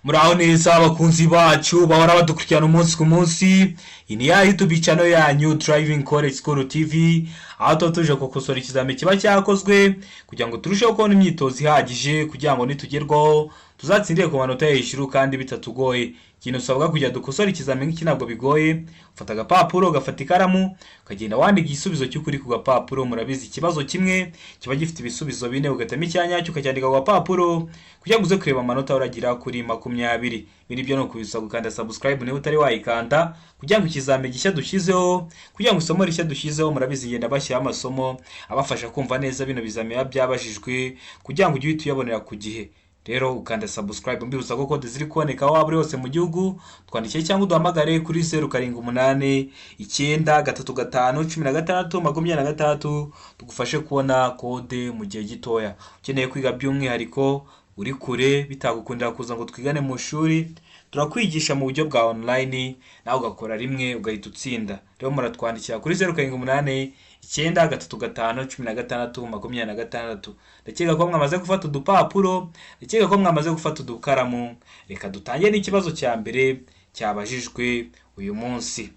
Muraho neza, abakunzi bacu bahora badukurikirana umunsi ku munsi. Iyi ni ya YouTube channel yanyu, Driving College School TV, aho tuba tuje gukosora ikizami kiba cyakozwe kugira ngo turusheho kubona imyitozo ihagije, kugira ngo nitugerwaho tuzatsindire ku manota hejuru kandi bitatugoye. Ikintu usabwa kugira dukosore ikizami nk'iki ntabwo bigoye. Ufata agapapuro, ugafata ikaramu, ukagenda wandika igisubizo cy'ukuri ku gapapuro. Murabizi, ikibazo kimwe kiba gifite ibisubizo bine, ugatamo icyanyacyo ukacyandika ku gapapuro kugira ngo uze kureba amanota uragira kuri 20. Ibi byo ni ukubisaba gukanda subscribe niba utari wayikanda, kugira ngo ikizami gishya dushyizeho, kugira ngo isomo rishya dushyizeho. Murabizi, ngenda bashyiraho amasomo abafasha kumva neza bino bizami biba byabajijwe, kugira ngo ujye uhita uyabonera ku gihe. Rero ukanda subscribe. Mbibutsa ko kode ziri kuboneka aho waba uri hose mu gihugu. Twandikiye cyangwa uduhamagare kuri 0789351626, tugufashe kubona kode mu gihe gitoya. Ukeneye kwiga by'umwihariko, uri kure bitagukundira kuza ngo twigane mu ishuri, turakwigisha mu buryo bwa online, nawe ugakora rimwe ugahita utsinda. Rero muratwandikira kuri 0789351626. Ndakeka ko mwamaze gufata udupapuro, ndakeka ko mwamaze gufata udukaramu. Reka dutangire n'ikibazo cya mbere cyabajijwe uyu munsi.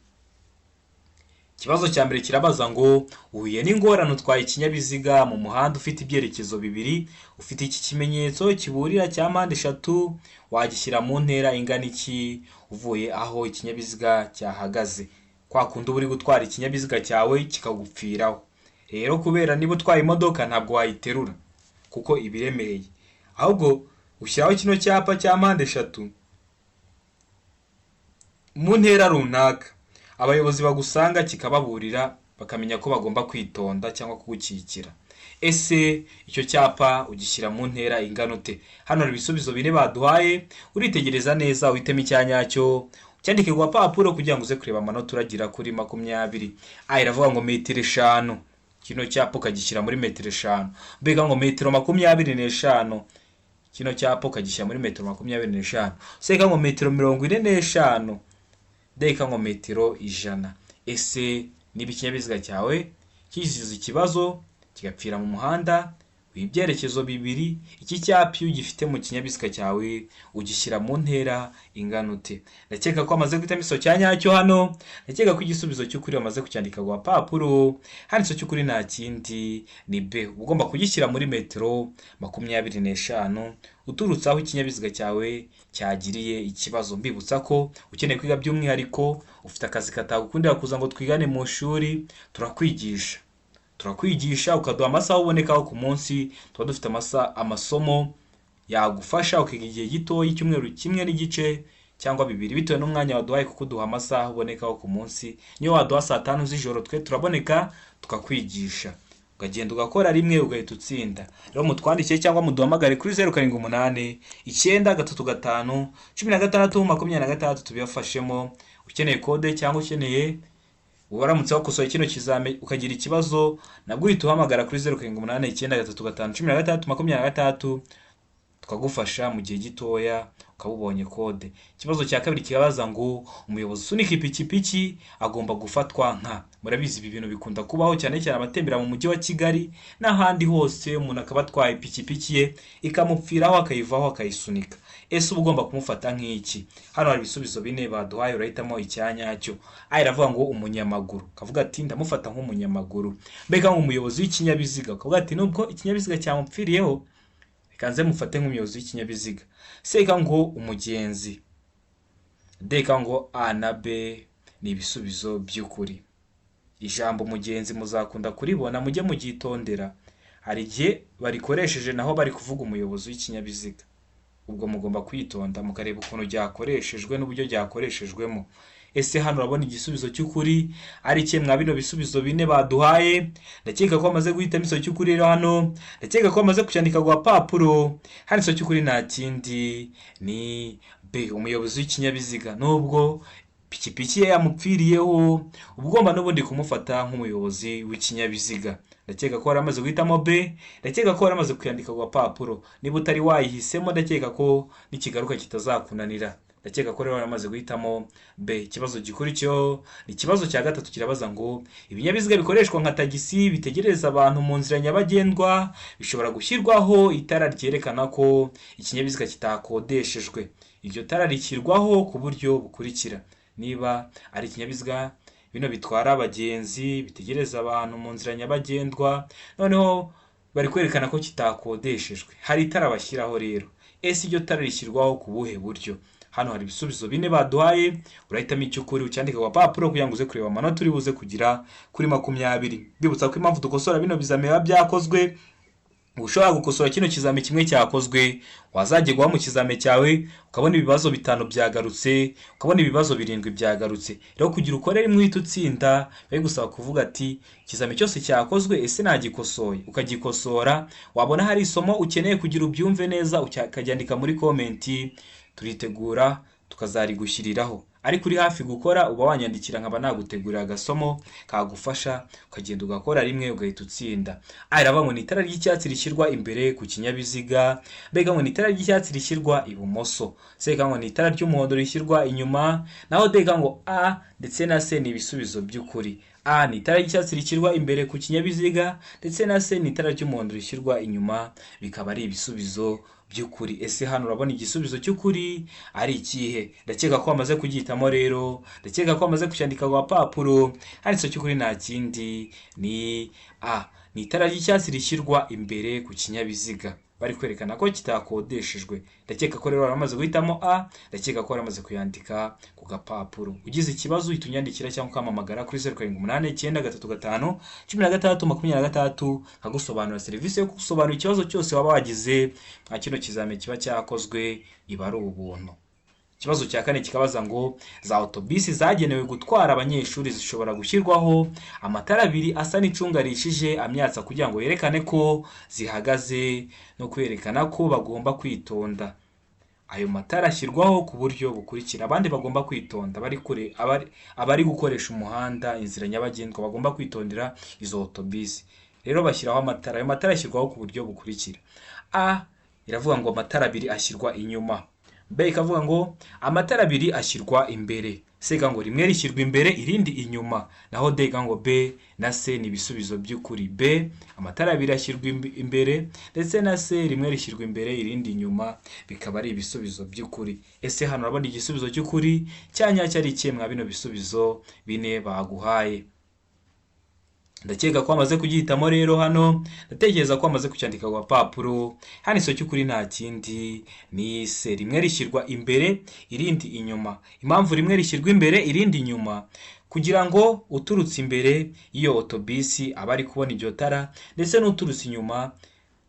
Ikibazo cya mbere kirabaza ngo: uhuye n'ingorane utwaye ikinyabiziga mu muhanda ufite ibyerekezo bibiri, ufite iki kimenyetso kiburira cya mpande eshatu, wagishyira mu ntera ingana iki uvuye aho ikinyabiziga cyahagaze? Kwa kundi uba uri gutwara ikinyabiziga cyawe kikagupfiraho. Rero kubera niba utwaye imodoka ntabwo wayiterura kuko iba iremereye, ahubwo ushyiraho kino cyapa cya mpande eshatu mu ntera runaka, abayobozi bagusanga kikababurira, bakamenya ko bagomba kwitonda cyangwa kugukikira. Ese icyo cyapa ugishyira mu ntera ingana ute? Hano hari ibisubizo bine baduhaye. Uritegereza neza, uhitemo icyanyacyo, cyandike ku gapapuro kugira ngo uze kureba amanota uragira kuri 20. A iravuga ngo metero 5, kino cyapa ukagishyira muri metero 5. Mbega ngo metero 25, kino cyapa ukagishyira muri metero 25. Seka ngo metero 45. Deka ngo metero 100. Ese niba ikinyabiziga cyawe kigize ikibazo kigapfira mu muhanda w'ibyerekezo bibiri, iki cyapa iyo ugifite mu kinyabiziga cyawe ugishyira mu ntera ingana ute? Ndakeka ko wamaze guhitamo igisubizo cya nyacyo hano. Ndakeka ko igisubizo cy'ukuri wamaze kucyandika ku gapapuro. Hano igisubizo cy'ukuri nta kindi, ni B. Uba ugomba kugishyira muri metero 25 uturutse aho ikinyabiziga cyawe cyagiriye ikibazo. Mbibutsa ko ukeneye kwiga by'umwihariko, ufite akazi katagukundira kuza ngo twigane mu ishuri, turakwigisha. Turakwigisha ukaduha amasaha ubonekaho ku munsi. Tuba dufite amasomo yagufasha ukiga igihe gitoya, icyumweru kimwe n'igice cyangwa 2, bitewe n'umwanya waduhaye, kuko uduha amasaha ubonekaho ku munsi. Niyo waduha saa 5 z'ijoro, twe turaboneka tukakwigisha, ukagenda ugakora rimwe ugahita utsinda. Rero mutwandikiye cyangwa muduhamagare kuri 0789351626, tubibafashemo. Ukeneye kode cyangwa ukeneye, waramutse wakosoye kino kizami ukagira ikibazo, nabwo uhita uhamagara kuri 0789351626, tukagufasha mu gihe gitoya ukaba ubonye kode. Ikibazo cya kabiri kirabaza ngo: umuyobozi usunika ipikipiki agomba gufatwa nka. Murabizi, ibi bintu bikunda kubaho cyane cyane abatembera mu mujyi wa Kigali n'ahandi hose, umuntu akaba atwaye ipikipiki ye ikamupfiraho, akayivaho akayisunika. Ese uba ugomba kumufata nk'iki? Hano hari ibisubizo bine baduhaye, urahitamo icyanyacyo. A iravuga ngo umunyamaguru, ukavuga ati ndamufata nk'umunyamaguru. Mbega nk'umuyobozi w'ikinyabiziga, ukavuga ati nubwo ikinyabiziga cyamupfiriyeho, reka nze mufate nk'umuyobozi w'ikinyabiziga. Seka ngo umugenzi. Deka ngo A na B ni ibisubizo by'ukuri. Ijambo umugenzi muzakunda kuribona, mujye muryitondera. Hari igihe barikoresheje naho bari kuvuga umuyobozi w'ikinyabiziga. Ubwo mugomba kwitonda mukareba ukuntu ryakoreshejwe n'uburyo ryakoreshejwemo. Ese hano urabona igisubizo cy'ukuri ari ikihe mwa bino bisubizo bine baduhaye? Ndakeka ko bamaze guhitamo igisubizo cy'ukuri. Rero hano ndakeka ko bamaze kucyandika ku gapapuro. Hano igisubizo cy'ukuri nta kindi, ni B, umuyobozi w'ikinyabiziga. Nubwo ipikipiki ye yamupfiriyeho, uba ugomba n'ubundi kumufata nk'umuyobozi w'ikinyabiziga. Ndakeka ko wari amaze guhitamo B, ndakeka ko wari amaze kuyandika ku gapapuro. Niba utari wayihisemo, ndakeka ko nikigaruka kitazakunanira. Ndakeka ko rero waramaze guhitamo B. Ikibazo gikurikiyeho ni ikibazo cya gatatu, kirabaza ngo: ibinyabiziga bikoreshwa nka tagisi bitegereza abantu mu nzira nyabagendwa bishobora gushyirwaho itara ryerekana ko ikinyabiziga kitakodeshejwe. Iryo tara rishyirwaho ku buryo bukurikira: niba ari ikinyabiziga bino bitwara abagenzi bitegereza abantu mu nzira nyabagendwa, noneho bari kwerekana ko kitakodeshejwe, hari itara bashyiraho. Rero ese iryo tara rishyirwaho ku buhe buryo? Hano hari ibisubizo bine baduhaye, urahitamo icy'ukuri ucyandike ku gapapuro kugira ngo uze kureba amanota uri buze kugira kuri 20. Mbibutsa ko impamvu dukosora bino bizami biba byakozwe, ushobora gukosora kino kizami kimwe cyakozwe, wazagerwaho mu kizami cyawe ukabona ibibazo bitanu byagarutse, ukabona ibibazo birindwi byagarutse. Rero kugira ukore rimwe uhita utsinda, biba bigusaba kuvuga ati: "Ikizami cyose cyakozwe, ese nagikosoye?" Ukagikosora, wabona hari isomo ukeneye kugira ubyumve neza, ukaryandika muri comment, turitegura tukazarigushyiriraho. Ariko uri hafi gukora, uba wanyandikira nkaba nagutegurira agasomo kagufasha, ukagenda ugakora rimwe ugahita utsinda. A iravuga ngo ni itara ry'icyatsi rishyirwa imbere ku kinyabiziga, B ngo ni itara ry'icyatsi rishyirwa ibumoso, C ngo ni itara ry'umuhondo rishyirwa inyuma, naho D ngo A ndetse na C ni ibisubizo by'ukuri. A ni itara ry'icyatsi rishyirwa imbere ku kinyabiziga, ndetse na C ni itara ry'umuhondo rishyirwa inyuma, bikaba ari ibisubizo by'ukuri. Ese hano urabona igisubizo cy'ukuri ari ikihe? Ndakeka ko wamaze kugihitamo rero, ndakeka ko wamaze kucyandika ku gapapuro. Handitse cy'ukuri nta kindi ni A, ni itara ry'icyatsi rishyirwa imbere ku kinyabiziga, bari kwerekana ko kitakodeshejwe. Ndakeka ko rero waramaze guhitamo A, ndakeka ko waramaze kuyandika ku gapapuro. Ugize ikibazo uhita unyandikira cyangwa ukampamagara kuri 0789351623, nkagusobanurira. Serivisi yo gusobanura ikibazo cyose waba wagize nka kino kizami kiba cyakozwe iba ari ubuntu. Ikibazo cya kane kikabaza ngo: za otobisi zagenewe gutwara abanyeshuri zishobora gushyirwaho amatara abiri asa n'icunga rishije amyatsa kugira ngo yerekane ko zihagaze no kwerekana ko bagomba kwitonda. Ayo matara ashyirwaho ku buryo bukurikira: abandi bagomba kwitonda bari kure, abari gukoresha umuhanda, inzira nyabagendwa, bagomba kwitondera izo otobisi. Rero bashyiraho amatara. Ayo matara ashyirwaho ku buryo bukurikira: A iravuga ngo amatara abiri ashyirwa inyuma, B ikavuga ngo amatara abiri ashyirwa imbere, C ikavuga ngo rimwe rishyirwa imbere irindi inyuma, naho D ikavuga ngo B na C ni ibisubizo by'ukuri. B, amatara abiri ashyirwa imbere, ndetse na C, rimwe rishyirwa imbere irindi inyuma, bikaba ari ibisubizo by'ukuri. Ese hano urabona igisubizo cy'ukuri cya nyacyo ari ikihe mwa bino bisubizo bine baguhaye? Ndakeka ko wamaze kugihitamo. Rero hano ndatekereza ko wamaze kucyandika ku gapapuro. Hano iso cy'ukuri nta kindi ni C, rimwe rishyirwa imbere irindi inyuma. Impamvu rimwe rishyirwa imbere irindi inyuma, kugira ngo uturutse imbere y'iyo otobisi abe ari kubona iryo tara, ndetse n'uturutse inyuma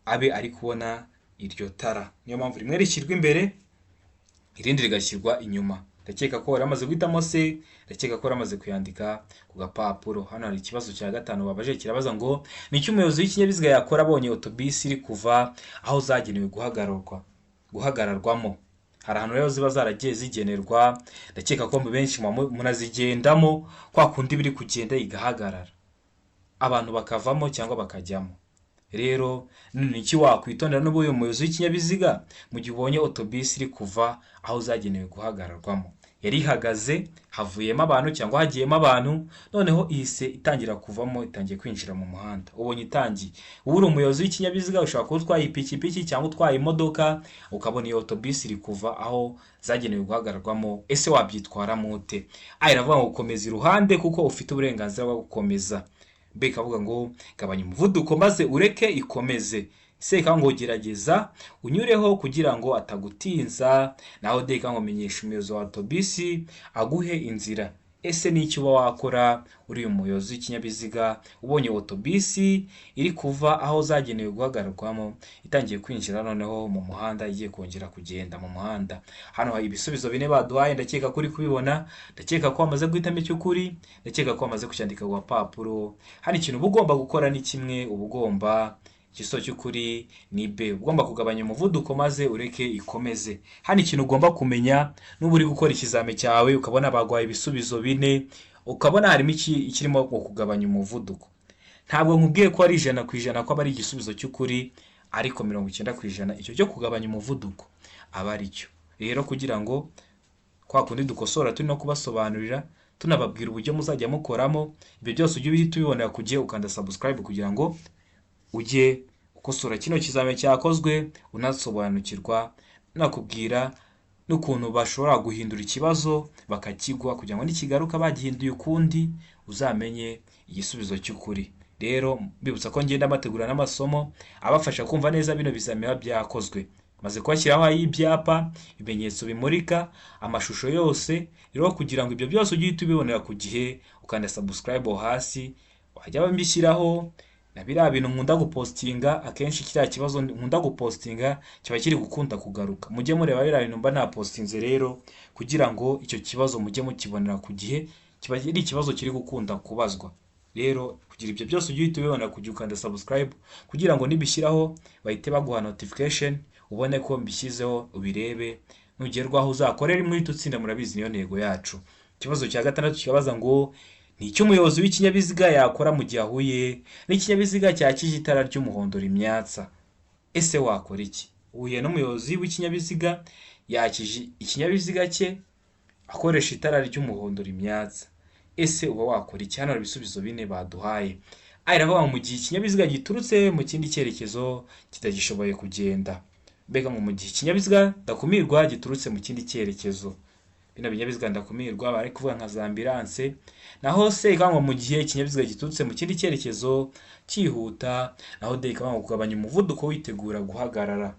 abe ari kubona iryo tara. Niyo mpamvu rimwe rishyirwa imbere irindi rigashyirwa inyuma. Ndakeka ko wari wamaze guhitamo C, ndakeka ko wari wamaze kuyandika ku gapapuro. Hano hari ikibazo cya gatanu babaje, kirabaza ngo: ni icyo umuyobozi w'ikinyabiziga yakora abonye otobisi iri kuva aho zagenewe guhagararwamo. Hari ahantu rero ziba zaragiye zigenerwa, ndakeka ko benshi munazigendamo, kwa kundi biri kugenda igahagarara, abantu bakavamo cyangwa bakajyamo. Rero ni iki wakwitondera n'ubu uyu muyobozi w'ikinyabiziga mu gihe ubonye otobisi iri kuva aho zagenewe guhagararwamo? Yari ihagaze, havuyemo abantu cyangwa hagiyemo abantu, noneho ihise itangira kuvamo, itangiye kwinjira mu muhanda. Ubonye itangiye, uba uri umuyobozi w'ikinyabiziga, ushobora kuba utwaye ipikipiki cyangwa utwaye imodoka, ukabona iyo otobisi iri kuva aho zagenewe guhagararwamo. Ese wabyitwaramo ute? A iravuga ngo gukomeza iruhande kuko ufite uburenganzira bwo gukomeza, B ikavuga ngo gabanya umuvuduko maze ureke ikomeze, C ikavuga ngo gerageza unyureho kugira ngo atagutinza, naho D ikavuga ngo menyesha umuyobozi wa otobisi aguhe inzira. Ese ni icyo uba wakora uri umuyobozi w'ikinyabiziga ubonye otobisi iri kuva aho zagenewe guhagararwamo, itangiye kwinjira noneho mu muhanda, igiye kongera kugenda mu muhanda? Hano hari ibisubizo bine baduhaye, ndakeka ko uri kubibona, ndakeka ko wamaze guhitamo icy'ukuri, ndakeka ko wamaze kucyandika ku gapapuro. Hano ikintu uba ugomba gukora ni kimwe, uba ugomba, igisubizo cy'ukuri ni B, ugomba kugabanya umuvuduko maze ureke ikomeze. Hano ikintu ugomba kumenya, nuba uri gukora ikizami cyawe ukabona baguhaye ibisubizo bine, ukabona harimo ikirimo kugabanya umuvuduko, ntabwo nkubwiye ko ari 100% ko aba ari igisubizo cy'ukuri, ariko 90% icyo cyo kugabanya umuvuduko aba ari cyo. Rero kugira ngo kwa kundi dukosora turi no kubasobanurira, tunababwira uburyo muzajya mukoramo, ibyo byose ujye uhita ubibonera ku gihe, ukanda subscribe kugira ngo ujye ukosora kino kizami cyakozwe, unasobanukirwa nakubwira. n'ukuntu bashobora guhindura ikibazo bakakigwa kugira ngo nikigaruka bagihinduye ukundi uzamenye igisubizo cy'ukuri. Rero mbibutsa ko ngenda mbategura n'amasomo abafasha kumva neza bino bizami biba byakozwe. Maze kubashyiraho ay'ibyapa, ibimenyetso bimurika, amashusho yose. Rero kugira ngo ibyo byose ujye uhita ubibonera ku gihe, ukanda subscribe aho hasi, wajya mbishyiraho na biriya bintu nkunda gupostinga. Akenshi kiriya kibazo nkunda gupostinga kiba kiri gukunda kugaruka, mujye mureba biriya bintu mba napostinze rero kugira ngo icyo kibazo mujye mukibonera ku gihe, kiba ari ikibazo kiri gukunda kubazwa. Rero kugira ibyo byose ujye uhita ubibona ku gihe, ukanda subscribe kugira ngo nibishyiraho bahite baguha notification, ubone ko mbishyizeho ubirebe, nugerwaho uzakorere imwe uhite utsinda. Murabizi niyo ntego yacu. Ikibazo cya gatandatu kikabaza ngo ni icyo umuyobozi w'ikinyabiziga yakora mu gihe ahuye n'ikinyabiziga cyakije itara ry'umuhondo rimyatsa. Ese wakora iki? Uhuye n'umuyobozi w'ikinyabiziga yakije ikinyabiziga cye akoresha itara ry'umuhondo rimyatsa, ese uba wakora iki? Hano hari ibisubizo bine baduhaye. A iravuga ngo mu gihe ikinyabiziga giturutse mu kindi cyerekezo kitagishoboye kugenda. Mbega ngo mu gihe ikinyabiziga ndakumirwa giturutse mu kindi cyerekezo, bino binyabiziga ndakumirwa bari kuvuga nka za ambulance. Naho C ikavuga ngo mu gihe ikinyabiziga giturutse mu kindi cyerekezo cyihuta. Naho D ikavuga ngo kugabanya umuvuduko witegura guhagarara.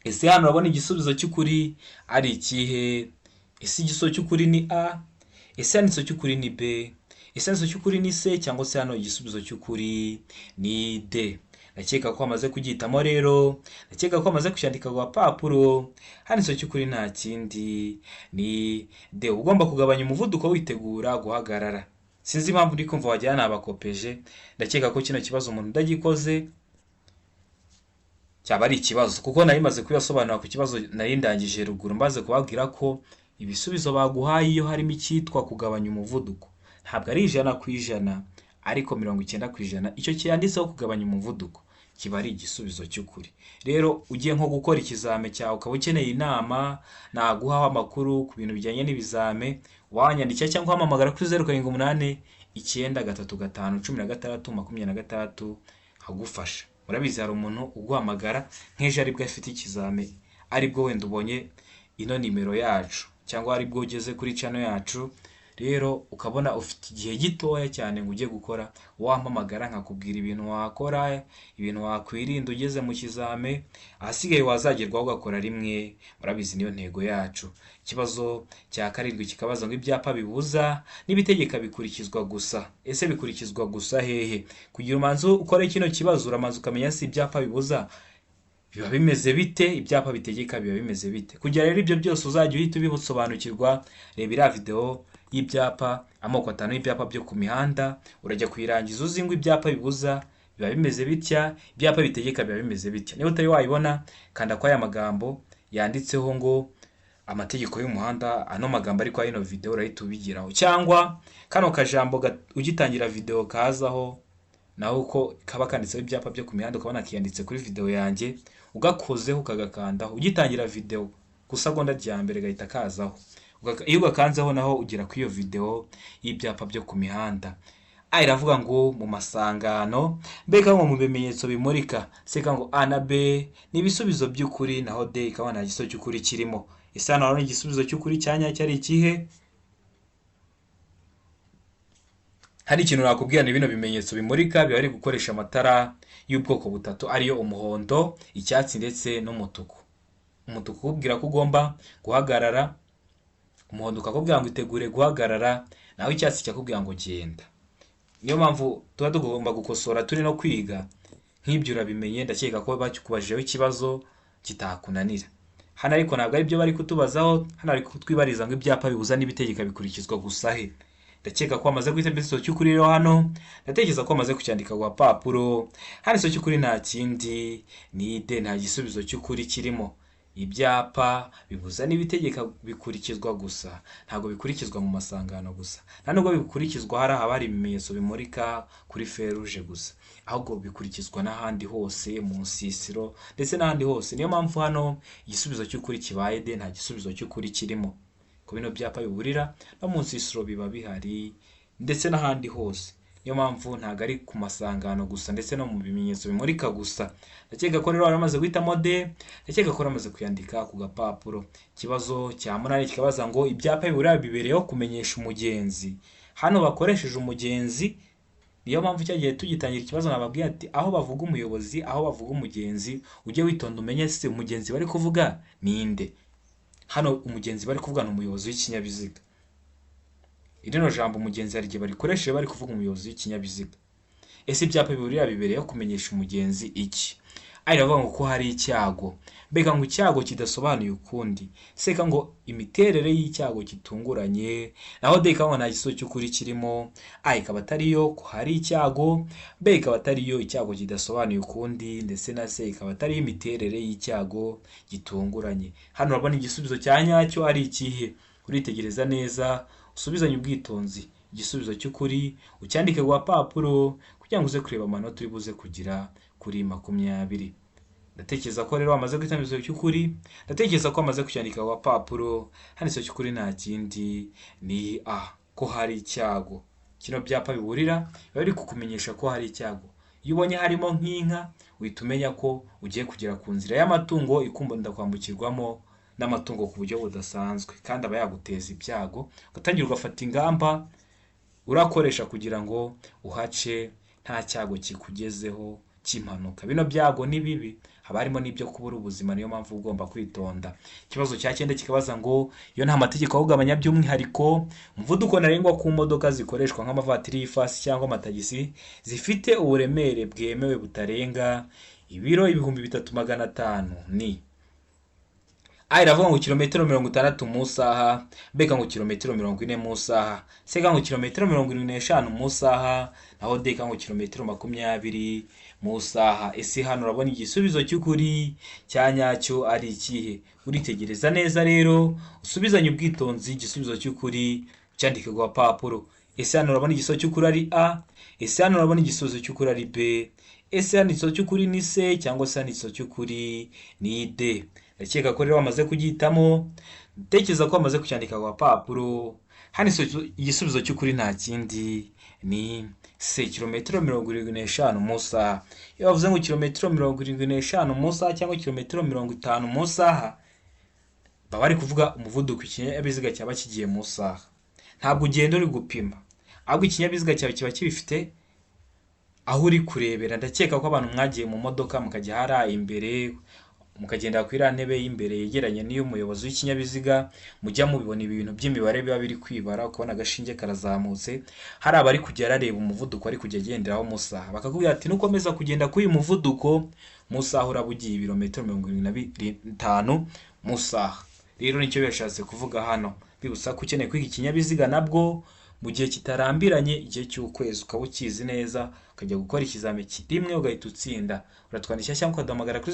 Ese hano urabona igisubizo cy'ukuri ari ikihe? Ese igisubizo cy'ukuri ni A? Ese hano igisubizo cy'ukuri ni B? Ese hano igisubizo cy'ukuri ni C? Cyangwa se hano igisubizo cy'ukuri ni D? Ndakeka ko wamaze kugihitamo. Rero ndakeka ko wamaze kucyandika ku gapapuro. Hano igisubizo cy'ukuri nta kindi ni D, ugomba kugabanya umuvuduko witegura guhagarara. Sinzi impamvu ndi kumva wagira nabakopeje. Ndakeka ko kino kibazo umuntu udagikoze cyaba ari ikibazo, kuko nari maze kubibasobanura ku kibazo nari ndangije ruguru, mbaze kubabwira ko ibisubizo baguhaye iyo harimo icyitwa kugabanya umuvuduko ntabwo ari 100%, ariko 90% icyo cyanditseho kugabanya umuvuduko kiba ari igisubizo cy'ukuri. Rero ugiye nko gukora ikizame cyawe ukaba ukeneye inama naguhaho amakuru ku bintu bijyanye n'ibizame, wanyandikira cyangwa uhamamagara kuri 0789351626 nkagufasha. Murabizi hari umuntu uguhamagara nk'ejo aribwo afite ikizame, aribwo wenda ubonye ino nimero yacu cyangwa aribwo ugeze kuri channel yacu, rero ukabona ufite igihe gitoya cyane ngo ujye gukora, wampamagara nkakubwira ibintu wakora, ibintu wakwirinda ugeze mu kizame, ahasigaye wazagerwaho ugakora rimwe. Murabizi niyo ntego yacu. Ikibazo cya karindwi kikabaza ngo ibyapa bibuza n'ibitegeka bikurikizwa gusa. Ese bikurikizwa gusa hehe? Kugira umanze ukore kino kibazo uramanza ukamenya si ibyapa bibuza biba bimeze bite, ibyapa bitegeka biba bimeze bite. Kugira rero ibyo byose uzajya uhita ubisobanukirwa, reba iriya video y'ibyapa, amoko atanu y'ibyapa byo ku mihanda, urajya kuyirangiza uzi ngo ibyapa bibuza biba bimeze bitya, ibyapa bitegeka biba bimeze bitya. Niba utari wayibona, kanda kwa aya magambo yanditseho ngo amategeko y'umuhanda, ano magambo ari kwa ino video urahita ubigiraho, cyangwa kano kajambo ugitangira video kazaho naho uko kaba kanditseho ibyapa byo ku mihanda, ukabona kiyanditse kuri video yanjye, ugakozeho ukagakandaho ugitangira video ku segonda rya mbere gahita kazaho. Iyo ugakanzeho naho ugera kuri iyo video y'ibyapa byo ku mihanda. A iravuga ngo mu masangano, mbega ngo mu bimenyetso bimurika. C ngo A na B ni ibisubizo by'ukuri, naho D ikaba nta gisubizo cy'ukuri kirimo. Ese hano hari igisubizo cy'ukuri cya nyacyo ari ikihe? Hari ikintu nakubwira ni bino bimenyetso bimurika biba biri gukoresha amatara y'ubwoko butatu, ariyo umuhondo, icyatsi ndetse n'umutuku. Umutuku ukubwira ko ugomba guhagarara, umuhondo ukakubwira ngo itegure guhagarara, naho icyatsi kikakubwira ngo genda. Niyo mpamvu tuba tugomba gukosora turi no kwiga, nk'ibyo urabimenye, ndakeka ko bakikubajijeho ikibazo kitakunanira. Hano ariko ntabwo ari byo bari kutubazaho, hano bari kutwibariza ngo ibyapa bibuza n'ibitegeka bikurikizwa gusa he. Ndakeka ko wamaze guhita igisubizo cy'ukuri. Rero hano ndatekereza ko wamaze kucyandika ku gapapuro. Hano igisubizo cy'ukuri nta kindi ni D, nta gisubizo cy'ukuri kirimo. Ibyapa bibuza n'ibitegeka bikurikizwa gusa, ntabwo bikurikizwa mu masangano gusa, nta nubwo bikurikizwa hari ahaba hari ibimenyetso bimurika kuri feruje gusa, ahubwo bikurikizwa n'ahandi hose mu nsisiro ndetse n'ahandi hose. Niyo mpamvu hano igisubizo cy'ukuri kibaye D, nta gisubizo cy'ukuri kirimo. Ku bino byapa biburira no mu nsisiro biba bihari ndetse n'ahandi hose. Niyo mpamvu ntabwo ari ku masangano gusa ndetse no mu bimenyetso bimurika gusa. Ndakeka ko rero waramaze guhitamo D, ndakeka ko waramaze kuyandika ku gapapuro. Ikibazo cya munani kikabaza ngo ibyapa biburira bibereyeho kumenyesha umugenzi. Hano bakoresheje umugenzi, niyo mpamvu cya gihe tugitangira ikibazo nababwiye ati aho bavuga umuyobozi, aho bavuga umugenzi, ujye witonda umenye se umugenzi bari kuvuga ninde. Hano umugenzi bari kuvuga ni umuyobozi w'ikinyabiziga. Rino jambo umugenzi hari igihe barikoresheje bari kuvuga umuyobozi w'ikinyabiziga. Ese ibyapa biburira bibereyeho kumenyesha umugenzi iki? A iravuga ngo ko hari icyago, mbega ngo icyago kidasobanuye ukundi, C ngo imiterere y'icyago gitunguranye, naho D ikavuga ngo nta gisubizo cy'ukuri kirimo, A ikaba atariyo ko hari icyago, B ikaba atariyo icyago kidasobanuye ukundi, ndetse na C ikaba atariyo imiterere y'icyago gitunguranye. Hano urabona igisubizo cya nyacyo ari ikihe? Uritegereza neza, usubizanye ubwitonzi igisubizo cy'ukuri, ucyandike ku gapapuro kugira ngo uze kureba amanota uri buze kugira kuri 20. Ndatekereza ko rero wamaze guhitamo igisubizo cy'ukuri, ndatekereza ko wamaze kucyandika ku gapapuro. Hano igisubizo cy'ukuri nta kindi ni A, ko hari icyago. Kino byapa biburira biba biri kukumenyesha ko hari icyago. Iyo ubonye harimo nk'inka, uhita umenya ko ugiye kugera ku nzira y'amatungo ikunda kwambukirwamo n'amatungo ku buryo budasanzwe, kandi aba yaguteza ibyago, ugatangira ugafata ingamba urakoresha kugira ngo uhace nta cyago kikugezeho cy'impanuka. Bino byago ni bibi, haba harimo n'ibyo kubura ubuzima, niyo mpamvu uba ugomba kwitonda. Ikibazo cya cyenda kikabaza ngo iyo nta mategeko awugabanya by'umwihariko umuvuduko ntarengwa ku modoka zikoreshwa nk'amavatiri y'ifasi cyangwa amatagisi zifite uburemere bwemewe butarenga ibiro 3500 ni A iravuga ngo kilometero 60 mu isaha, B ngo kilometero 40 mu isaha, C ngo kilometero 75 mu isaha, naho D ngo kilometero 20 mu isaha. Ese hano urabona igisubizo cy'ukuri cya nyacyo ari ikihe? Uritegereza neza rero, usubizanye ubwitonzi igisubizo cy'ukuri, ucyandike ku gapapuro. Ese hano urabona igisubizo cy'ukuri ari A? Ese hano urabona igisubizo cy'ukuri ari B? Ese hano igisubizo cy'ukuri ni C cyangwa se hano igisubizo cy'ukuri ni D? Ndakeka ko rero wamaze kugihitamo, ndatekereza ko wamaze kucyandika ku gapapuro. Hano igisubizo cy'ukuri nta kindi ni C, kilometero 75 mu isaha. Iyo bavuze ngo kilometero 75 mu isaha cyangwa kilometero 50 mu isaha, baba bari kuvuga umuvuduko ikinyabiziga cyaba kigiye mu isaha. Ntabwo ugenda uri gupima, ahubwo ikinyabiziga cyawe kiba kibifite aho uri kurebera. Ndakeka ko abantu mwagiye mu modoka mukajya hariya imbere, mukagenda kuri iriya ntebe y'imbere yegeranye n'iy'umuyobozi w'ikinyabiziga, mujya mubibona ibintu by'imibare biba biri kwibara, ukabona agashinge karazamutse. Hari abari kujya arareba umuvuduko ari kujya agenderaho mu isaha, bakakubwira ati nukomeza kugenda kuri uyu muvuduko mu isaha uraba ugiye ibirometero 75 mu isaha. Rero nicyo bishatse kuvuga hano, bibutsa ko ukeneye kwiga ikinyabiziga nabwo mu gihe kitarambiranye, igihe cy'ukwezi ukaba ukizi neza, ukajya gukora ikizami rimwe ugahita utsinda. Uratwandikira cyangwa ukaduhamagara kuri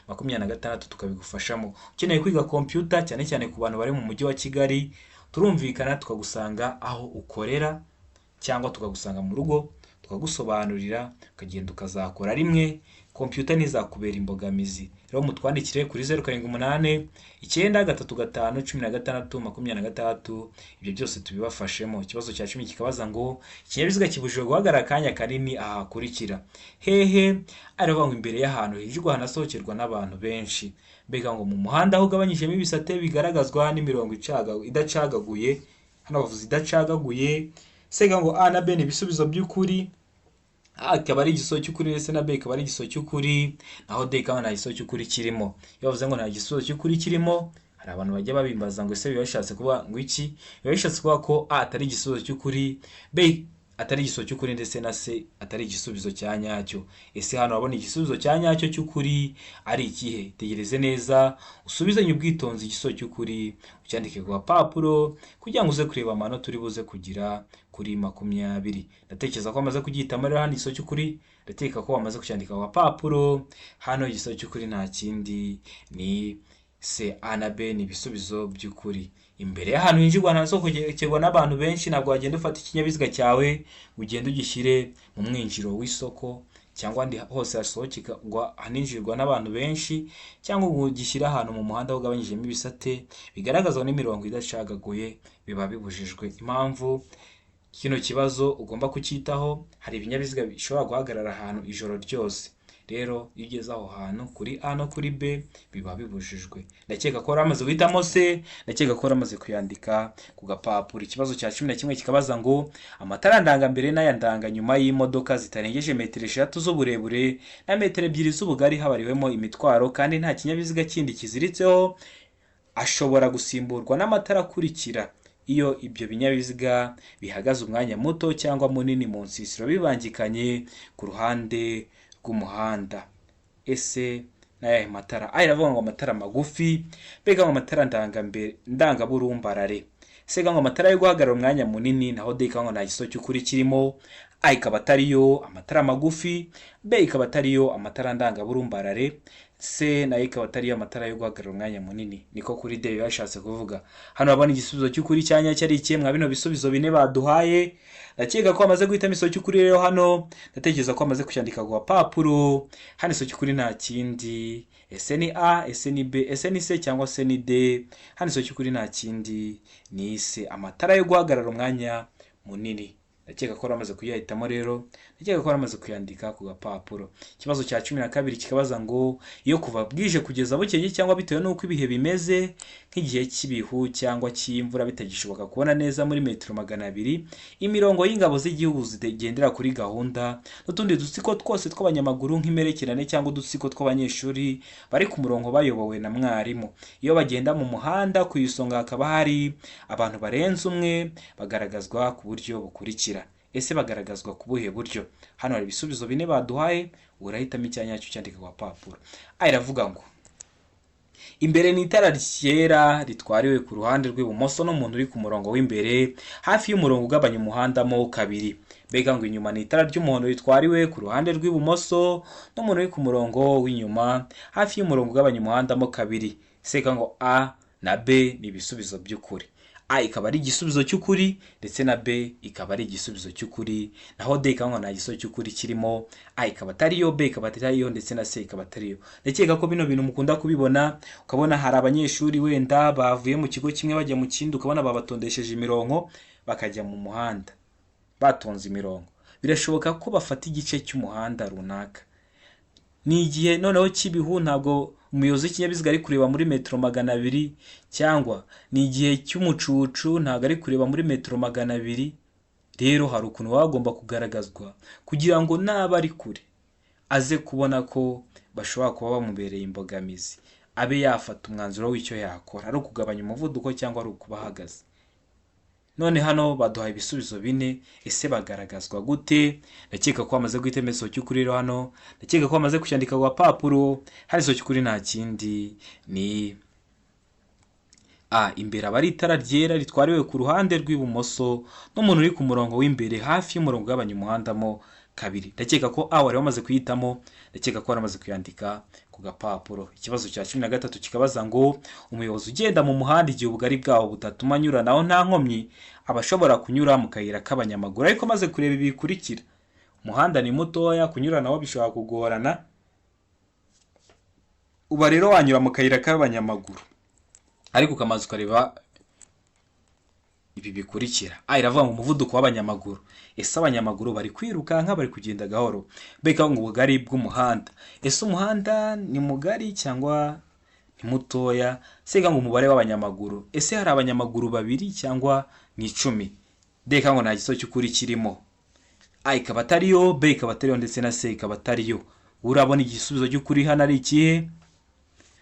0789351626 tukabigufashamo. Ukeneye kwiga computer cyane cyane ku bantu bari mu mujyi wa Kigali, turumvikana tukagusanga aho ukorera cyangwa tukagusanga mu rugo, tukagusobanurira, ukagenda ukazakora rimwe, computer ntizakubera imbogamizi. Rero mutwandikire kuri 0789351626, ibyo byose tubibafashemo. Ikibazo cya 10 kikabaza ngo ikinyabiziga kibujijwe guhagarara akanya kanini aha hakurikira hehe? Aravuga ngo imbere y'ahantu hinjirwa hanasohokerwa n'abantu benshi, mbega ngo mu muhanda aho ugabanyijemo ibisate bigaragazwa n'imirongo idacagaguye. Hano bavuze idacagaguye. Sega ngo A na B ni ibisubizo by'ukuri, A ikaba ari igisubizo cy'ukuri ndetse na B ikaba ari igisubizo cy'ukuri, naho D ikaba nta gisubizo cy'ukuri kirimo. Iyo bavuze ngo nta gisubizo cy'ukuri kirimo, hari abantu bajya babimbaza ngo ese biba bishatse kuvuga ngo iki? Biba bishatse kuvuga ko A atari igisubizo cy'ukuri, B atari igisubizo cy'ukuri ndetse na C atari igisubizo cya nyacyo. Ese hano urabona igisubizo cya nyacyo cy'ukuri ari ikihe? Tegereze neza, usubizanye ubwitonzi igisubizo cy'ukuri, ucyandike ku gapapuro kugira ngo uze kureba amanota uri buze kugira kuri 20. Ndatekereza ko wamaze kugihitamo rero hano igisubizo cy'ukuri, ndakeka ko wamaze kucyandika ku gapapuro. Hano igisubizo cy'ukuri nta kindi ni C, A na B ni ibisubizo by'ukuri. Imbere y'ahantu hinjirwa hanasohokerwa n'abantu benshi, ntabwo wagenda ufata ikinyabiziga cyawe ugende ugishyire mu mwinjiro w'isoko cyangwa ahandi hose hasohokerwa haninjirwa n'abantu benshi, cyangwa ngo ugishyire ahantu mu muhanda ugabanyijemo ibisate bigaragazwa n'imirongo idacagaguye, biba bibujijwe. Impamvu kino kibazo ugomba kucyitaho, hari ibinyabiziga bishobora guhagarara ahantu ijoro ryose. Rero iyo ugeze aho hantu kuri A no kuri B biba bibujijwe. Ndakeka ko wari wamaze guhitamo C, ndakeka ko wari wamaze kuyandika ku gapapuro. Ikibazo cya 11 kikabaza ngo amatara ndangambere n'aya ndanganyuma y'imodoka zitarengeje metero 3 z'uburebure na metero 2 z'ubugari habariwemo imitwaro kandi nta kinyabiziga kindi kiziritseho, ashobora gusimburwa n'amatara akurikira iyo ibyo binyabiziga bihagaze umwanya muto cyangwa munini mu nsisiro bibangikanye ku ruhande rw'umuhanda. Ese n'ayahe matara? A iravuga ngo amatara magufi, B ngo amatara ndangambere ndangaburumbarare, C ngo amatara yo guhagarara umwanya munini, naho D ngo nta gisubizo cy'ukuri kirimo. A ikaba atariyo amatara magufi, B ikaba atariyo amatara ndangaburumbarare, C nayo ikaba atariyo amatara yo guhagarara umwanya munini. Niko kuri D biba bishatse kuvuga. Hano urabona igisubizo cy'ukuri cya nyacyo ari ikihe mwa bino bisubizo bine baduhaye? Ndakeka ko bamaze guhitamo igisubizo cy'ukuri. Rero hano ndatekereza ko bamaze kucyandika ku gapapuro. Hano igisubizo cy'ukuri nta kindi. Ese ni A, ese ni B, ese ni C cyangwa se ni D? Hano igisubizo cy'ukuri nta kindi, ni C, amatara yo guhagarara umwanya munini. Ndakeka ko bamaze kuyahitamo rero, ndakeka ko bamaze kuyandika ku gapapuro. Ikibazo cya 12 kikabaza ngo iyo kuva bwije kugeza bukeye cyangwa bitewe n'uko ibihe bimeze nk'igihe cy'ibihu cyangwa cy'imvura bitagishoboka kubona neza muri metero 200 imirongo y'ingabo z'igihugu zigendera kuri gahunda n'utundi dutsiko twose tw'abanyamaguru nk'imperekerane cyangwa udutsiko tw'abanyeshuri bari ku murongo bayobowe na mwarimu, iyo bagenda mu muhanda ku isonga hakaba hari abantu barenze umwe, bagaragazwa ku buryo bukurikira. Ese bagaragazwa ku buhe buryo? Hano hari ibisubizo bine baduhaye, urahitamo icya nyacyo cyandika ku gapapuro. A iravuga ngo imbere ni itara ryera ritwariwe ku ruhande rw'ibumoso n'umuntu uri ku murongo w'imbere hafi y'umurongo ugabanya umuhanda mo kabiri. Mbega ngo inyuma ni itara ry'umuhondo ritwariwe ku ruhande rw'ibumoso n'umuntu uri ku murongo w'inyuma hafi y'umurongo ugabanya umuhanda mo kabiri. Seka ngo A na B ni ibisubizo by'ukuri. A ikaba ari igisubizo cy'ukuri ndetse na B ikaba ari igisubizo cy'ukuri, naho D ikaba ngo nta gisubizo cy'ukuri kirimo. A ikaba atariyo, B ikaba atariyo ndetse na C ikaba atariyo. Ndakeka ko bino bintu mukunda kubibona, ukabona hari abanyeshuri wenda bavuye mu kigo kimwe bajya mu kindi, ukabona babatondesheje imirongo bakajya mu muhanda batonze imirongo. Birashoboka ko bafata igice cy'umuhanda runaka. Ni igihe noneho cy'ibihu, ntabwo umuyobozi w'ikinyabiziga ari kureba muri metero 200, cyangwa ni igihe cy'umucucu, ntabwo ari kureba muri metero 200. Rero hari ukuntu baba bagomba kugaragazwa kugira ngo naba ari kure aze kubona ko bashobora kuba bamubereye imbogamizi, abe yafata umwanzuro w'icyo yakora, ari ukugabanya umuvuduko cyangwa ari ukuba ahagaze. None hano baduhaye ibisubizo bine. Ese bagaragazwa gute? Ndakeka ko bamaze guhitamo igisubizo cy'ukuri. Rero hano ndakeka ko bamaze kucyandika ku gapapuro. Hano igisubizo cy'ukuri nta kindi, ni A. Imbere aba ari itara ryera ritwariwe ku ruhande rw'ibumoso n'umuntu uri ku murongo w'imbere hafi y'umurongo ugabanya umuhanda mo kabiri. Ndakeka ko A wari wamaze kuyitamo, ndakeka ko wari wamaze kuyandika ku gapapuro. Ikibazo cya 13 kikabaza ngo umuyobozi ugenda mu muhanda igihe ubugari bwawo butatuma anyuranaho nta nkomyi, aba ashobora kunyura mu kayira k'abanyamaguru ariko amaze kureba ibi bikurikira: umuhanda ni mutoya, kunyuranaho bishobora kugorana, uba rero wanyura mu kayira k'abanyamaguru ariko ukamaze ukareba ibi bikurikira. A iravuga ngo umuvuduko w'abanyamaguru. Ese abanyamaguru bari kwirukanka, bari kugenda gahoro? B ikavuga ngo ubugari bw'umuhanda. Ese umuhanda ni mugari cyangwa ni mutoya? C ikavuga ngo umubare w'abanyamaguru. Ese hari abanyamaguru babiri cyangwa ni 10? D ikavuga ngo nta gisubizo cy'ukuri kirimo. A ikaba atariyo, B ikaba atariyo ndetse na C ikaba atariyo. Urabona igisubizo cy'ukuri hano ari ikihe?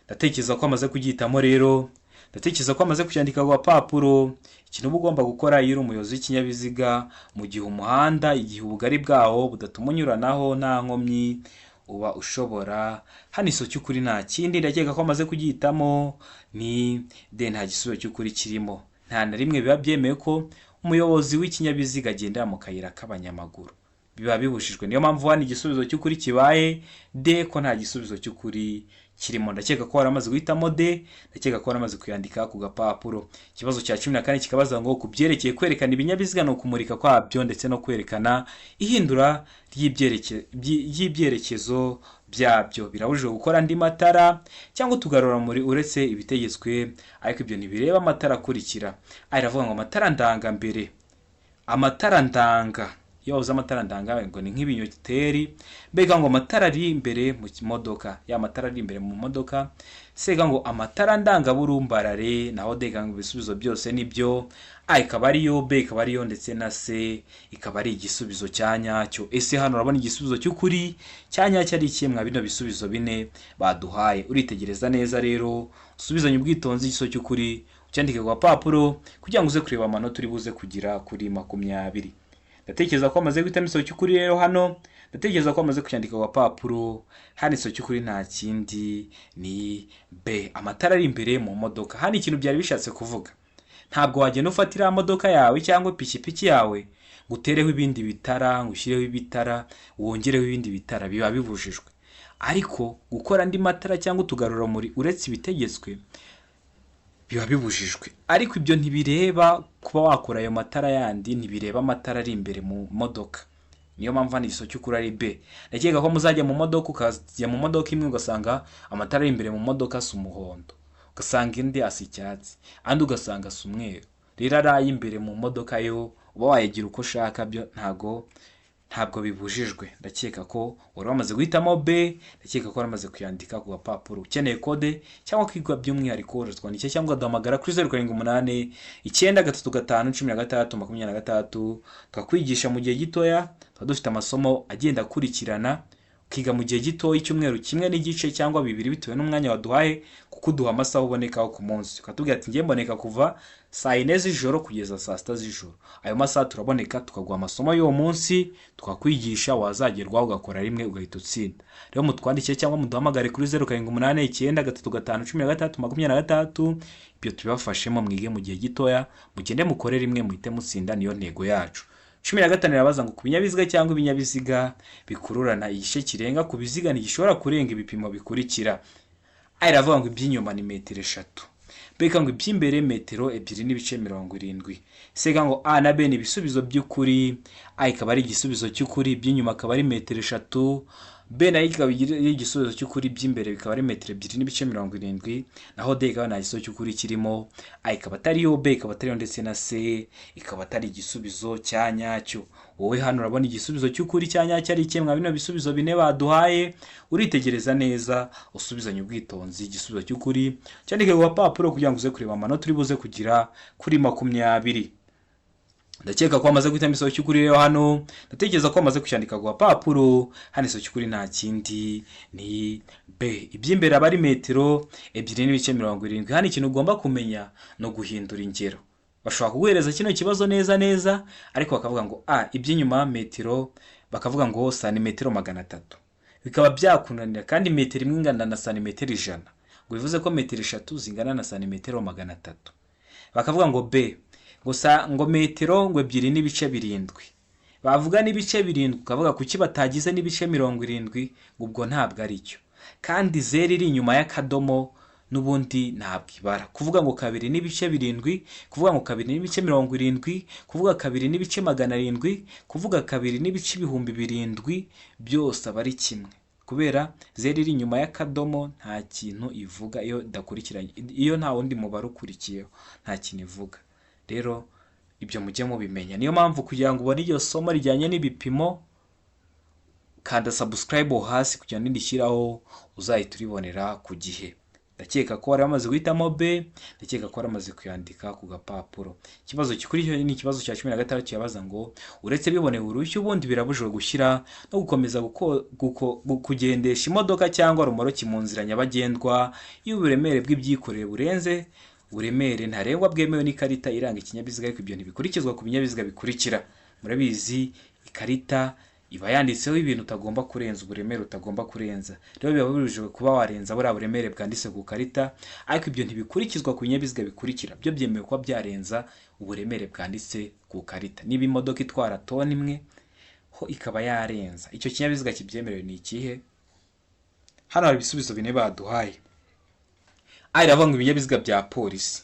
Ndatekereza ko amaze kugihitamo. Rero ndatekereza ko amaze kucyandika ku gapapuro. Ikintu uba ugomba gukora iyo uri umuyobozi w'ikinyabiziga mu gihe umuhanda, igihe ubugari bwawo budatuma unyuranaho nta nkomyi, uba ushobora. Hano igisubizo cy'ukuri nta kindi, ndakeka ko amaze kugihitamo, ni D, nta gisubizo cy'ukuri kirimo. Nta na rimwe biba byemewe ko umuyobozi w'ikinyabiziga agendera mu kayira k'abanyamaguru, biba bibujijwe. Niyo mpamvu hano igisubizo cy'ukuri kibaye D, ko nta gisubizo cy'ukuri kirimo. Ndakeka ko waramaze guhitamo D, ndakeka ko waramaze kuyandika ku gapapuro. Ikibazo cya 14 kikabaza ngo ku byerekeye kwerekana ibinyabiziga no kumurika kwabyo ndetse no kwerekana ihindura ry'ibyerekezo byabyo, birabujijwe gukora andi matara cyangwa utugarurarumuri uretse ibitegetswe, ariko ibyo ntibireba amatara akurikira. Iravuga ngo amatara ndanga mbere, amatara ndanga, iyo wabuze amatara ndanga ngo ni nk'ibinyoteri, mbega ngo amatara ari imbere mu modoka, ya matara ari imbere mu modoka, sega ngo amatara ndangaburumbarare, naho dega ngo ibisubizo byose nibyo, A ikaba ariyo, B ikaba ariyo, ndetse na C ikaba ari igisubizo cya nyacyo. Ese hano urabona igisubizo cy'ukuri cya nyacyo ari ikihe mwa bino bisubizo bine baduhaye? Uritegereza neza rero, usubizanye ubwitonzi igisubizo cy'ukuri, ucyandike ku gapapuro kugira ngo uze kureba amanota uri buze kugira kuri 20. Ndatekereza ko amaze guhitamo igisubizo cy'ukuri rero hano, ndatekereza ko amaze kucyandika ku gapapuro. Hano igisubizo cy'ukuri nta kindi ni B, amatara ari imbere mu modoka. Hano ikintu byari bishatse kuvuga, ntabwo wagenda ufata iriya modoka yawe cyangwa ipikipiki yawe ngo utereho ibindi bitara, ngo ushyireho ibitara, wongereho ibindi bitara, biba bibujijwe. Ariko gukora andi matara cyangwa utugarurarumuri uretse ibitegetswe biba bibujijwe. Ariko ibyo ntibireba kuba wakora ayo matara yandi, ntibireba amatara ari imbere mu modoka. Niyo mpamvu hano igisubizo cy'ukuri ari B. Ndakeka ko muzajya mu modoka, ukajya mu modoka imwe ugasanga amatara ari imbere mu modoka asa umuhondo, ugasanga indi asa icyatsi, andi ugasanga asa umweru. Rero ari ay'imbere mu modoka yo uba wayagira uko ushaka, byo ntabwo bibujijwe. Ndakeka ko wari wamaze guhitamo B, ndakeka ko wari wamaze kuyandika ku gapapuro. Ukeneye kode cyangwa kwiga by'umwihariko, uratwandikira cyangwa ukaduhamagara kuri 078 935 16 26, tukakwigisha mu gihe gitoya. Tuba dufite amasomo agenda akurikirana, ukiga mu gihe gitoya, icyumweru kimwe n'igice cyangwa 2, bitewe n'umwanya waduhaye, kuko uduha amasaha ubonekaho ku munsi. Ukatubwira ati ngiye mboneka kuva saa 4 z'ijoro kugeza saa 6 z'ijoro. Ayo masaha turaboneka, tukaguha amasomo y'uwo munsi, tukakwigisha, wazagerwaho ugakora rimwe ugahita utsinda. Rero mutwandikire cyangwa muduhamagare kuri 078 935 16 26, ibyo tubibafashemo mwige mu gihe gitoya, mugende mukore rimwe muhite mutsinda, niyo ntego yacu. 15 irabaza ngo ku binyabiziga cyangwa ibinyabiziga bikururana, igice kirenga ku biziga ntigishobora kurenga ibipimo bikurikira. A iravuga ngo iby'inyuma ni metero 3, B ngo iby'imbere metero 2.70, C ngo A na B ni ibisubizo by'ukuri, A ikaba ari igisubizo cy'ukuri, iby'inyuma akaba ari metero 3, B nayo ikaba ari igisubizo cy'ukuri, iby'imbere bikaba ari metero 2.70, naho D ikaba nta gisubizo cy'ukuri kirimo. A ikaba atariyo, B ikaba atariyo, ndetse na C ikaba atari igisubizo cya nyacyo. Wowe hano urabona igisubizo cy'ukuri cya nyacyo ari ikihe mwa bino bisubizo bine baduhaye? Uritegereza neza, usubizanye ubwitonzi igisubizo cy'ukuri, cyandike ku gapapuro kugira ngo uze kureba amanota uri buze kugira kuri 20. Ndakeka ko wamaze guhitamo igisubizo cy'ukuri rero hano, ndatekereza ko wamaze kucyandika ku gapapuro. Hano igisubizo cy'ukuri nta kindi ni B, iby'imbere aba ari metero 2.70. Hano ikintu ugomba kumenya ni uguhindura ingero. Bashobora kuguhereza kino kibazo neza neza, ariko bakavuga ngo A iby'inyuma metero, bakavuga ngo santimetero 300, bikaba byakunanira, kandi metero imwe ingana na santimetero 100, ngo bivuze ko metero 3 zingana na santimetero 300. Bakavuga ngo B gusa ngo metero ngo 2.7, bavuga n'ibice 7, ukavuga kuki batagize n'ibice 70, ngo ubwo ntabwo ari cyo. Kandi zeru iri inyuma y'akadomo n'ubundi ntabwo ibara. Kuvuga ngo 2.7, kuvuga ngo 2.70, kuvuga 2.700, kuvuga 2.700, byose aba ari kimwe, kubera zeru iri inyuma y'akadomo nta kintu ivuga iyo idakurikiranye, iyo nta wundi mubare ukurikiyeho nta kintu ivuga. Rero ibyo mujye mubimenya. Niyo mpamvu kugira ngo ubone iryo somo rijyanye n'ibipimo, kanda subscribe hasi kugira ngo nindishyiraho uzahita uribonera ku gihe. Ndakeka ko wari wamaze guhitamo B, ndakeka ko wari wamaze kuyandika ku gapapuro. Ikibazo gikurikiye ni ikibazo cya 16, kibaza ngo uretse bibonewe uruhushya ubundi birabujijwe gushyira no gukomeza kugendesha imodoka cyangwa romoroki mu nzira nyabagendwa iyo uburemere bw'ibyikoreye burenze uburemere ntarengwa bwemewe n'ikarita iranga ikinyabiziga, ariko ibyo ntibikurikizwa ku binyabiziga bikurikira. Murabizi, ikarita iba yanditseho ibintu utagomba kurenza, uburemere utagomba kurenza. Rero biba bibujijwe kuba warenza buriya buremere bwanditse ku karita, ariko ibyo ntibikurikizwa ku binyabiziga bikurikira. Byo byemewe kuba byarenza uburemere bwanditse ku karita. Niba imodoka itwara toni imwe ho ikaba yarenza, icyo kinyabiziga kibyemerewe ni ikihe? Hano hari ibisubizo bine baduhaye. A iravuga ngo ibinyabiziga bya polisi,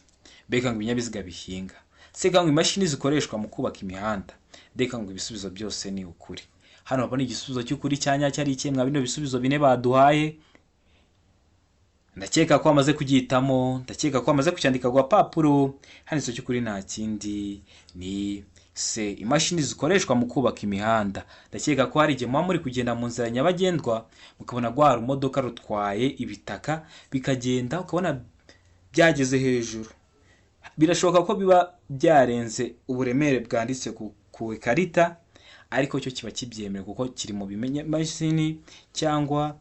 B ngo ibinyabiziga bihinga, C ngo imashini zikoreshwa mu kubaka imihanda, D ngo ibisubizo byose ni ukuri. Hano babona igisubizo cy'ukuri cya nyacyo ari ikihe mwa bino bisubizo bine baduhaye? Ndakeka ko wamaze kugihitamo, ndakeka ko wamaze kucyandika ku gapapuro. Hano igisubizo cy'ukuri nta kindi ni C, imashini zikoreshwa mu kubaka imihanda. Ndakeka ko hari igihe muba muri kugenda mu nzira nyabagendwa, mukabona rwa rumodoka rutwaye ibitaka, bikagenda ukabona byageze hejuru. Birashoboka ko biba byarenze uburemere bwanditse ku ikarita, ariko cyo kiba kibyemewe kuko kiri mu bimashini cyangwa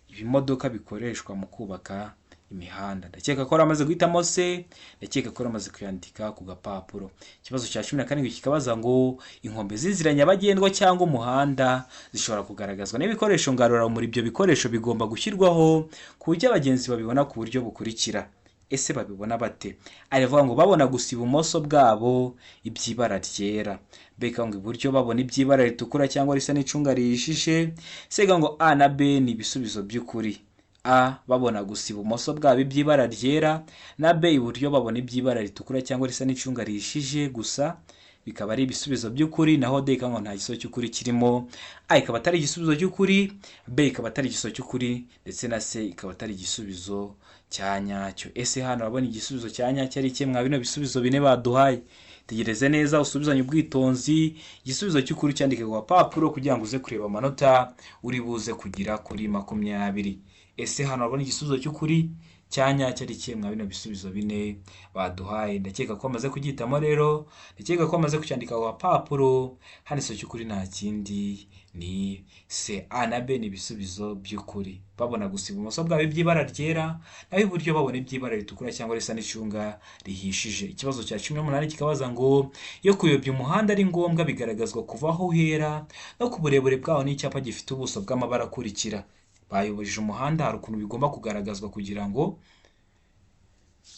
ibimodoka bikoreshwa mu kubaka imihanda. Ndakeka ko amaze guhitamo C, ndakeka ko amaze kuyandika ku gapapuro. Ikibazo cya 17 kikabaza ngo inkombe z'inzira nyabagendwa cyangwa umuhanda zishobora kugaragazwa n'ibikoresho ngarurarumuri. Ibyo bikoresho bigomba gushyirwaho ku buryo abagenzi babibona ku buryo bukurikira. Ese babibona bate? Aravuga ngo babona gusa ibumoso bwabo iby'ibara ryera, B ngo iburyo babona iby'ibara ritukura cyangwa risa n'icunga rihishije, C ngo A na B ni ibisubizo by'ukuri. A babona gusa ibumoso bwabo iby'ibara ryera, na B iburyo babona iby'ibara ritukura cyangwa risa n'icunga rihishije gusa, bikaba ari ibisubizo by'ukuri. Naho D ngo nta gisubizo cy'ukuri kirimo. A ikaba atari igisubizo cy'ukuri, B ikaba atari igisubizo cy'ukuri, ndetse na C ikaba atari igisubizo cya nyacyo. Ese hano urabona igisubizo cya nyacyo ari ikihe mwa bino bisubizo bine baduhaye? Tegereze neza, usubizanye ubwitonzi, igisubizo cy'ukuri cyandike ku gapapuro kugira ngo uze kureba amanota uri buze kugira kuri 20. Ese hano urabona igisubizo cy'ukuri cya nyacyo ari ikihe mwa bino bisubizo bine baduhaye? Ndakeka ko bamaze kugihitamo rero, ndakeka ko bamaze kucyandika ku gapapuro. Hano igisubizo cy'ukuri nta kindi ni C. A na B ni ibisubizo by'ukuri. Babona gusa ibumoso bwabo iby'ibara ryera, naho iburyo babona iby'ibara ritukura cyangwa risa n'icunga rihishije. Ikibazo cya 18 kikabaza ngo iyo kuyobya umuhanda ari ngombwa, bigaragazwa kuva aho uhera no ku burebure bwawo n'icyapa gifite ubuso bw'amabara akurikira. Bayoboje umuhanda, hari ukuntu bigomba kugaragazwa kugira ngo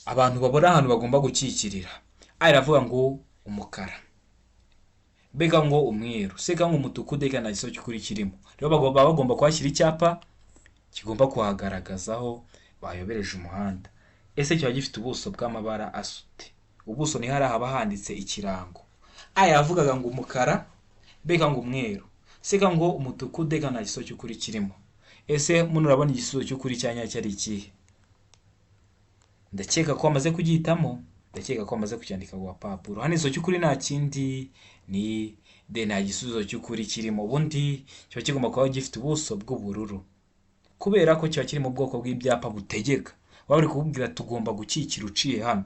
abantu babone ahantu bagomba gukikirira. A iravuga ngo umukara, B ngo umweru, C ngo umutuku, D nta gisubizo cy'ukuri kirimo. Rero baba bagomba kuhashyira icyapa kigomba kuhagaragazaho bayobereje umuhanda. Ese kiba gifite ubuso bw'amabara asute? Ubuso ni hariya haba handitse ikirango. A yavugaga ngo umukara, B ngo umweru, C ngo umutuku, D nta gisubizo cy'ukuri kirimo. Ese muno urabona igisubizo cy'ukuri cya nyacyo ari ikihe? Ndakeka ko wamaze kugihitamo, ndakeka ko wamaze kucyandika ku gapapuro. Hano igisubizo cy'ukuri nta kindi ni D, nta gisubizo cy'ukuri kirimo. Ubundi kiba kigomba kuba gifite ubuso bw'ubururu, kubera ko kiba kiri mu bwoko bw'ibyapa butegeka, baba bari kukubwira tugomba gukikira uciye hano.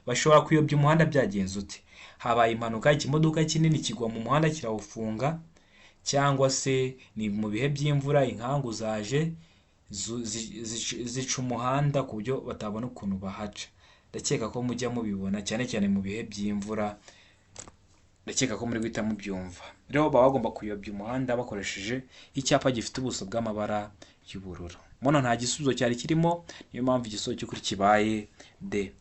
Bashobora kuyobya umuhanda byagenze ute? Habaye impanuka, ikimodoka kinini kigwa mu muhanda kirawufunga, cyangwa se ni mu bihe by'imvura, inkangu zaje zica umuhanda ku buryo batabona ukuntu bahaca. Ndakeka ko mujya mubibona cyane cyane mu bihe by'imvura, ndakeka ko muri guhita mubyumva. Rero baba bagomba kuyobya umuhanda bakoresheje icyapa gifite ubuso bw'amabara y'ubururu. Muno nta gisubizo cyari kirimo, niyo mpamvu igisubizo cy'ukuri kibaye D.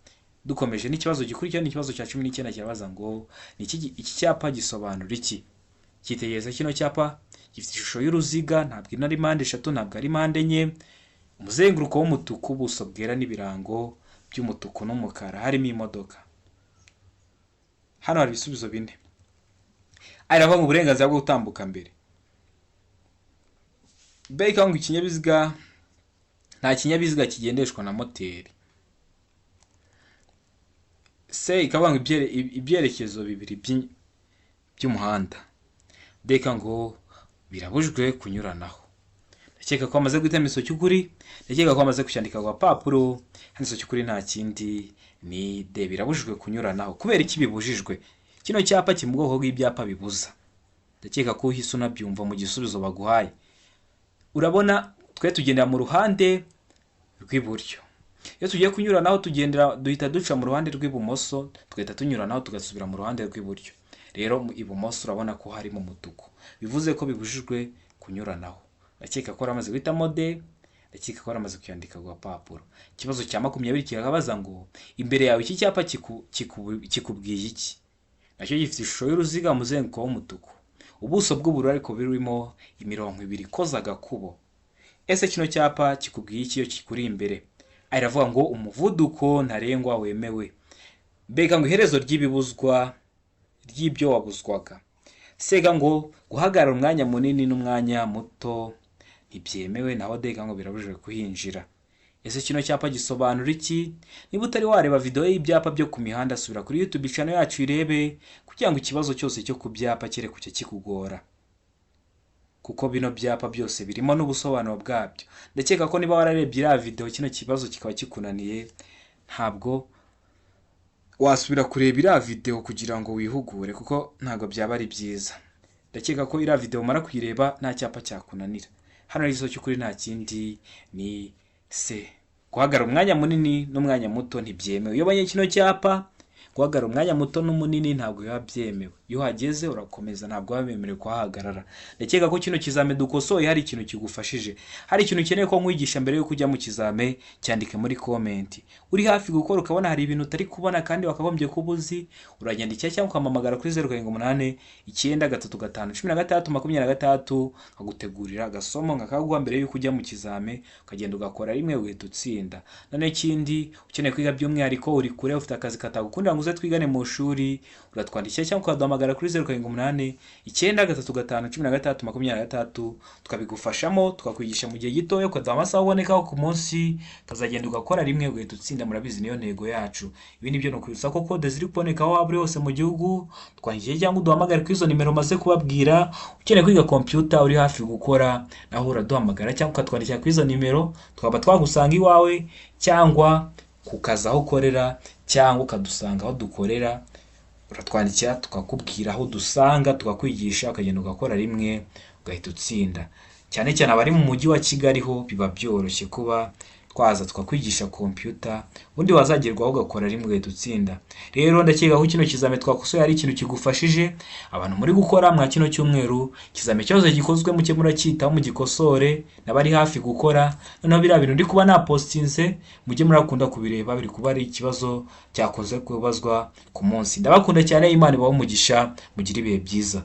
Dukomeje n'ikibazo gikurikira, ni ikibazo cya 19, kirabaza ngo iki cyapa gisobanura iki? Cyitegereza kino cyapa gifite ishusho y'uruziga, ntabwo ino ari mpande eshatu, ntabwo ari mpande enye, umuzenguruko w'umutuku, ubuso bwera n'ibirango by'umutuku n'umukara, harimo imodoka. Hano hari ibisubizo bine. A iravuga ngo uburenganzira bwo gutambuka mbere, B ikavuga ngo ikinyabiziga nta kinyabiziga kigendeshwa na moteri, C ikavuga ngo ibyerekezo bibiri by'umuhanda, D ikavuga ngo birabujijwe kunyuranaho. Ndakeka ko bamaze guhitamo igisubizo cy'ukuri, ndakeka ko bamaze kucyandika ku gapapuro. Hano igisubizo cy'ukuri nta kindi ni D, birabujijwe kunyuranaho. Kubera iki bibujijwe? Kino cyapa kiri mu bwoko bw'ibyapa bibuza. Ndakeka ko uhise unabyumva mu gisubizo baguhaye. Urabona twe tugendera mu ruhande rw'iburyo, iyo tugiye kunyuranaho tugendera duhita duca mu ruhande rw'ibumoso, tugahita tunyuranaho tugasubira mu ruhande rw'iburyo. Rero ibumoso urabona ko harimo umutuku, bivuze ko bibujijwe kunyuranaho. Ndakeka ko waramaze guhitamo D, ndakeka ko waramaze kuyandika ku gapapuro. Ikibazo cya 20 kirabaza ngo imbere yawe iki cyapa kikubwiye iki? Nacyo gifite ishusho y'uruziga, umuzenguruko w'umutuku, ubuso bw'ubururu ariko burimo imirongo ibiri ikoze agakubo. Ese kino cyapa kikubwiye iki iyo kikuri imbere? A iravuga ngo umuvuduko ntarengwa wemewe. B ngo iherezo ry'ibibuzwa, ry'ibyo wabuzwaga. C ngo guhagarara umwanya munini n'umwanya muto ntibyemewe. Naho D ngo birabujijwe kuhinjira. Ese kino cyapa gisobanura iki? Niba utari wareba video y'ibyapa byo ku mihanda, subira kuri YouTube channel yacu irebe, kugira ngo ikibazo cyose cyo ku byapa kere kujya kikugora, kuko bino byapa byose birimo n'ubusobanuro bwabyo. Ndakeka ko niba wararebye iriya video, kino kibazo kikaba kikunaniye, ntabwo wasubira kureba iriya video kugira ngo wihugure, kuko ntabwo byaba ari byiza. Ndakeka ko iriya video umara kuyireba nta cyapa cyakunanira. Hano igisubizo cy'ukuri nta kindi, ni C. Guhagarara umwanya munini n'umwanya muto ntibyemewe. Iyo ubonye kino cyapa, guhagarara umwanya muto n'umunini ntabwo biba byemewe. Iyo uhageze urakomeza, ntabwo waba wemerewe kuhahagarara. Ndakeka ko kino kizame dukosoye hari ikintu kigufashije. Hari ikintu ukeneye ko nkwigisha mbere yuko ujya mu kizame, cyandike muri comment. Uri hafi gukora ukabona hari ibintu utari kubona kandi wakagombye kuba uzi, uranyandikira cyangwa ukampamagara kuri 0789351626, nkagutegurira agasomo nkakaguha mbere yuko ujya mu kizame, ukagenda ugakora rimwe ugahita utsinda. Noneho ikindi, ukeneye kwiga by'umwihariko, uri kure, ufite akazi katagukundira ngo uze twigane mu ishuri, uratwandikira cyangwa ukaduhamagara kuri 0789351626, tukabigufashamo, tukakwigisha mu gihe gitoya, ukaduha amasaha ubonekaho ku munsi, ukazagenda ugakora rimwe ugahita utsinda. Murabizi, niyo ntego yacu. Ibi nibyo ni ukwibutsa ko kode ziri kuboneka aho waba uri hose mu gihugu. Twandikiye cyangwa uduhamagare kuri izo nimero maze kubabwira. Ukeneye kwiga computer, uri hafi gukora, naho uraduhamagara cyangwa ukatwandikira kuri izo nimero, tukaba twagusanga iwawe cyangwa ku kazi aho ukorera, cyangwa ukadusanga aho dukorera. Uratwandikira tukakubwira aho dusanga, tukakwigisha, ukagenda ugakora rimwe ugahita utsinda. Cyane cyane abari mu mujyi wa Kigali ho biba byoroshye kuba twaza tukakwigisha computer, ubundi wazagerwaho ugakora rimwe ugahita utsinda. Rero ndakeka ko kino kizame twakosoye ari ikintu kigufashije. Abantu muri gukora mwa kino cyumweru, ikizame cyose gikozwe muke muracyitaho, mugikosore. N'abari hafi gukora, noneho biriya bintu ndi kuba napostinze mujye murakunda kubireba, biri kuba ari ikibazo cyakunze kubazwa ku munsi. Ndabakunda cyane, Imana ibahe umugisha, mugire ibihe byiza.